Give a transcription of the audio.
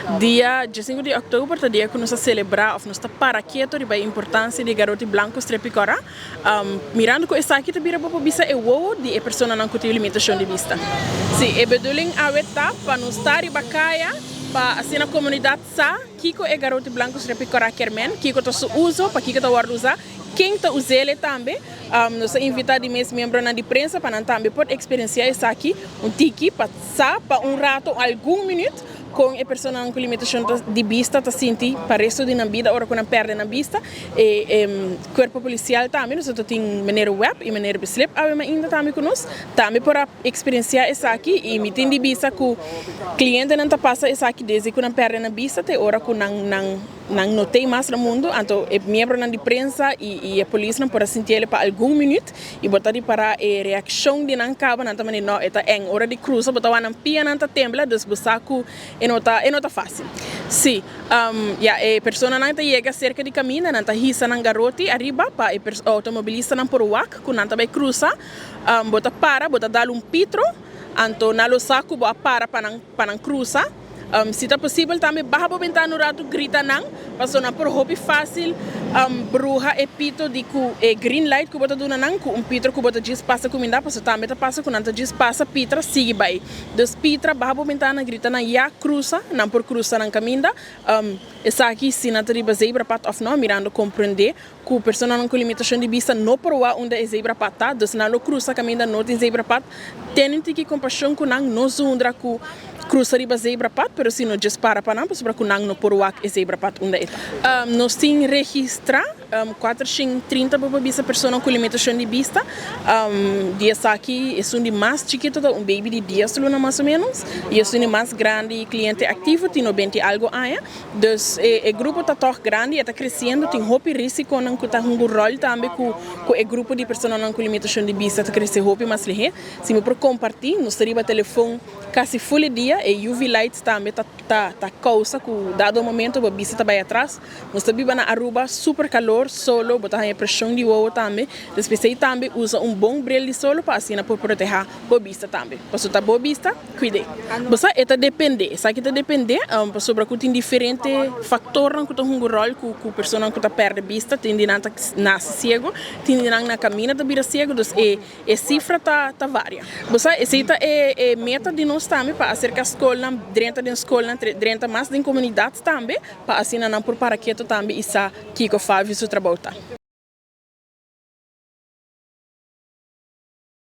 Dia 15 di òktober ta dia ku nos ta selebrá òf nos ta para keto riba e importansia di garoti blanku strepi kòrá, mirando ku esaki ta bira bo por bisa e wowo di e personanan ku tin limitashon di bista. Sí, e bedoeling awe ta pa nos ta riba kaya pa asina komunidat sa kiko e garoti blanku strepi kòrá kier men, kiko ta su uso, pa kiko ta wòrdu usá, ken ta us'el tambe. Nos ta invitá di mes miembronan di prensa pa nan tambe por eksperensiá esaki un tiki pa sa pa un rato, algun minüt, Kon e personanan ku limitashon di bista ta sinti pa resto di nan bida ora ku nan pèrdè nan bista? E kuerpo polisial tambe, nos ta tin meneer Webb i meneer Beslip awe mainda tambe ku nos, tambe por a eksperensiá esaki i mi tin di bisa ku klientenan ta pasa esaki desde ku nan pèrdè nan bista te ora ku nan nan. Nan no tei mas na mundu, anto e miembronan di prensa i e polisnan por a sinti el pa algun minüt i bo ta ripará e reakshon di nan kaba, nan ta manda no e ta eng, ora di krusa bo ta wak nan pianan ta tembla, dus bo sa ku e no ta e no ta fásil. Sí, ya e personanan ta yega serka di kaminda, nan ta hisa nan garoti ariba pa e outomobilistanan por wak ku nan ta bai krusa, bo ta para, bo ta dal un pitro, anto nan lo sa ku bo a para pa nan pa nan krusa. Si ta posibel tambe baha bo bentana un ratu grita nan pasobra nan por hopi fácil bruha e pito di ku e green light ku bo ta duna nan ku un pitro ku bo ta djis pasa kuminda pasobra tambe ta pasa ku nan ta djis pasa pitra sigui bai. Dus pitra baha bo bentana grita nan ya krusa nan por krusa nan kaminda esaki si nan ta riba zebrapad òf no mirando komprende ku personanan ku limitashon di bista no por wak unda e zebrapad ta, dus nan lo krusa kaminda no tin zebrapad. Tene un tiki kompashon ku nan, no zundra ku krusa riba zebrapad, pero si no djes para pa nan pasobra ku nan no por wak e zebrapad unda e ta. Nos tin registrá 430 bo por bisa persona ku limitashon di bista. Di esaki esun di mas chikitu ta un baby di dies luna mas o ménos i esun di mas grandi kliente aktivo tin 90 i algu aña. Dus e grupo ta tòg grandi, e ta kresiendo, tin hopi risikonan ku ta hunga un ròl tambe ku ku e grupo di personanan ku limitashon di bista ta krese hopi mas lihé. Si mi por kompartí, nos ta riba telefon kasi ful e dia, e UV lights tambe ta ta ta kousa ku dado momento bo bista ta bai atras. Nos ta biba na Aruba, super kalor, solo, bo ta haña preshon di wowo tambe. Dus p'esei tambe usa un bon bril di solo pa asina por protehá bo bista tambe. Pasobra ta bo bista. Cuid'é. Bo sa, e ta dependé. Esaki ta dependé pasobra cu tin diferente factornan cu ta hunga un rol cu cu personanan cu ta perde bista. Tin di nan ta nace ciego, tin di nan na camina ta bira ciego, dus e e cifra ta ta varia. Bo sa, esey ta e e meta di nos tambe pa acerca scolnan, drenta den scolnan, drenta mas den comunidad tambe pa asina nan por para keto tambe y sa kico Favi su trabou ta.